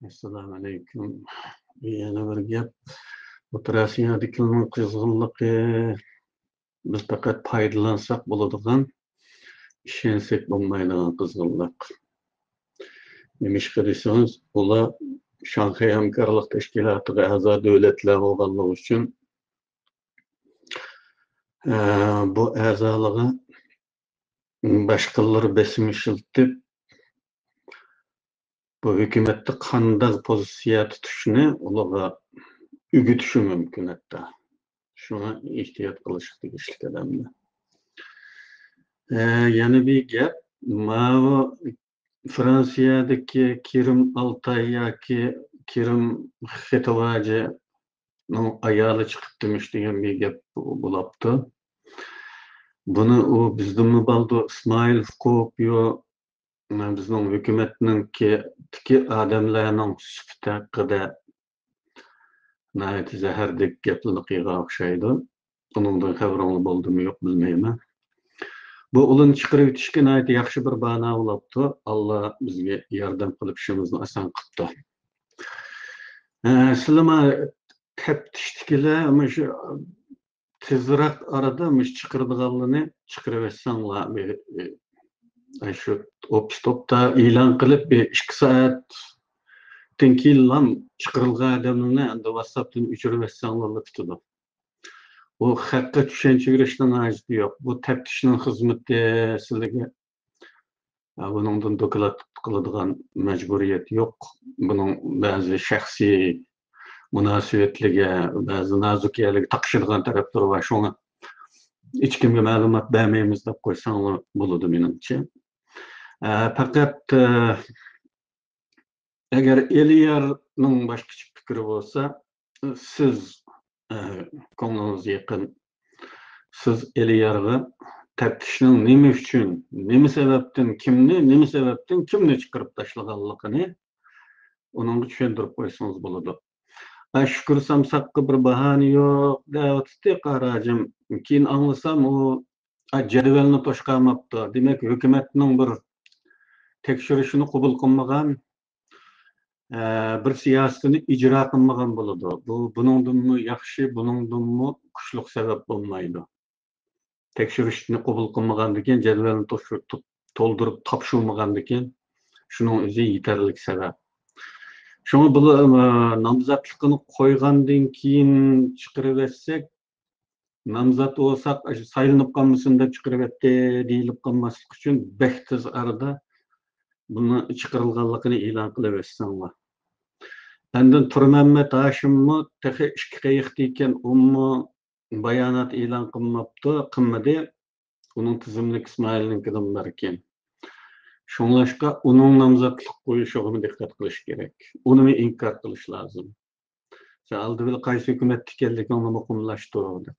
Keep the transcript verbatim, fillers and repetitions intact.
ئەسسالامۇئەلەيكۇم. يەنە بىر گەپ. ئوتتۇرا ئاسىيادىكىلەرنىڭ قىزغىنلىقى، بىز پەقەت پايدىلانساق بولىدىغان، ئىشەنسەك بولمايدىغان قىزغىنلىق. نېمىشقا دېسىڭىز، ئۇلار شاڭخەي ھەمكارلىق تەشكىلاتىغا ئەزا دۆلەتلەر بولغانلىقى ئۈچۈن، ئە، بۇ ئەزالىرىغا باشقىلار بېسىم ئىشلىتىپ، بۇ ھۆكۈمەتتە قانداق پوزىتسىيە تۇتۇشنى ئۇلارغا ئۆگىتىشى مۇمكىن ھەتتا. شۇڭا ئېھتىيات قىلىشقا تېگىشلىك ئادەملەر. ئە، يەنە بىر گەپ، ماۋۇ فرانسىيەدىكى كىرىم ئالتاي ياكى كىرىم خېتىۋاجىنىڭ ئايالى چىقىپتىمىش دېگەن بىر گەپ بولاپتۇ. بۇنى ئۇ بىزدىنمۇ بالدۇر ئىسمائىل كوپيو بىزنىڭ ھۆكۈمەتنىڭكى تىكى ئادەملەرنىڭ سۈپىتى ھەققىدە ناھايىتى زەھەردەك گەپلىرىنى قىلغان ئوخشايدۇ. ئۇنىڭدىن خەۋىرىڭلار بولدىمۇ يوق بىلمەيمەن. بۇ ئۇلىنى چىقىرىۋېتىشكە ناھايىتى ياخشى بىر بانا بولاپتۇ. ئاللا بىزگە ياردەم قىلىپ ئىشىمىزنى ئاسان قىپتۇ. ئە، سىلىما تەپتىشتىكىلەر مۇشۇ تېزراق ئارىدا مۇشۇ چىقىرىدىغانلىرىنى چىقىرىۋەتسەڭلار، بىر، ئە، شۇ ئوپىس توپتا ئېلان قىلىپ، بىر ئىككى سائەتتىن كېيىنلا چىقىرىلغان ئادەملىرىنى ئەمدى ۋاتساپتىن ئۆچۈرۈۋەتسەڭلارلا پۈتىدۇ. ئۇ خەققە چۈشەنچە بېرىشنىڭ ھاجىتى يوق. بۇ تەپتىشنىڭ خىزمىتى سىلىگە، ئە، بۇنىڭدىن دوكلات قىلىدىغان مەجبۇرىيەت يوق. بۇنىڭ بەزى شەخسىي مۇناسىۋەتلىرىگە، بەزى نازۇك يەرلىرىگە تاقىشىدىغان تەرەپلىرى بار. شۇڭا ھېچكىمگە مەلۇمات بەرمەيمىز دەپ قويساڭلار بولىدۇ مېنىڭچە. ئە، پەقەت، ئە، ئەگەر ئېلىيارنىڭ باشقىچە پىكرى بولسا، سىز، ئە، كۆڭلىڭىزگە يېقىن، سىز ئېلىيارغا تەپتىشنىڭ نېمە ئۈچۈن، نېمە سەۋەبتىن كىمنى، نېمە سەۋەبتىن كىمنى چىقىرىپ تاشلىغانلىقىنى ئۇنىڭغا چۈشەندۈرۈپ قويسىڭىز بولىدۇ. ئە، شۈكۈر سامساققا بىر باھانە يوق دەۋاتاتتى قاراجىم. كېيىن ئاڭلىسام، ئۇ، ئە، جەدۋەلنى توشقانماپتۇ. دېمەك، ھۆكۈمەتنىڭ بىر تەكشۈرۈشىنى قوبۇل قىلمىغان، ئە، بىر سىياسىتىنى ئىجرا قىلمىغان بولىدۇ. بۇ بۇنىڭدىنمۇ ياخشى، بۇنىڭدىنمۇ كۈچلۈك سەۋەب بولمايدۇ. تەكشۈرۈشنى قوبۇل قىلمىغاندىكىن، جەدۋەلنى توشۇ-، تو-، تولدۇرۇپ تاپشۇرمىغاندىكىن، شۇنىڭ ئۆزى يېتەرلىك سەۋەب. شۇڭا بۇلار، ئە، نامزاتلىقىنى قويغاندىن كېيىن چىقىرىۋەتسەك، نامزات بولساق، ئاشۇ سايلىنىپ قالمىسۇن دەپ چىقىرىۋەتتى دېيىلىپ قالماسلىق ئۈچۈن، بەك تېز ئارىدا بۇنى چىقىرىلغانلىقىنى ئېلان قىلىۋەتسەڭلار. ئاندىن تۇرمەممەت ھاشىممۇ تېخى ئىككى قېيىقتا ئىكەن، ئۇمۇ بايانات ئېلان قىلماپتۇ، قىلمىدى. ئۇنىڭ تىزىملىكى ئىسمائىلنىڭكىدىن باركەن. شۇڭلاشقا ئۇنىڭ نامزاتلىق قويۇشىغىمۇ دىققەت قىلىش كېرەك. ئۇنىمۇ ئىنكار قىلىش لازىم. سەن ئالدى بىلەن قايسى ھۆكۈمەتتە ئىكەنلىكىڭنى مۇقىملاشتۇر دەپ.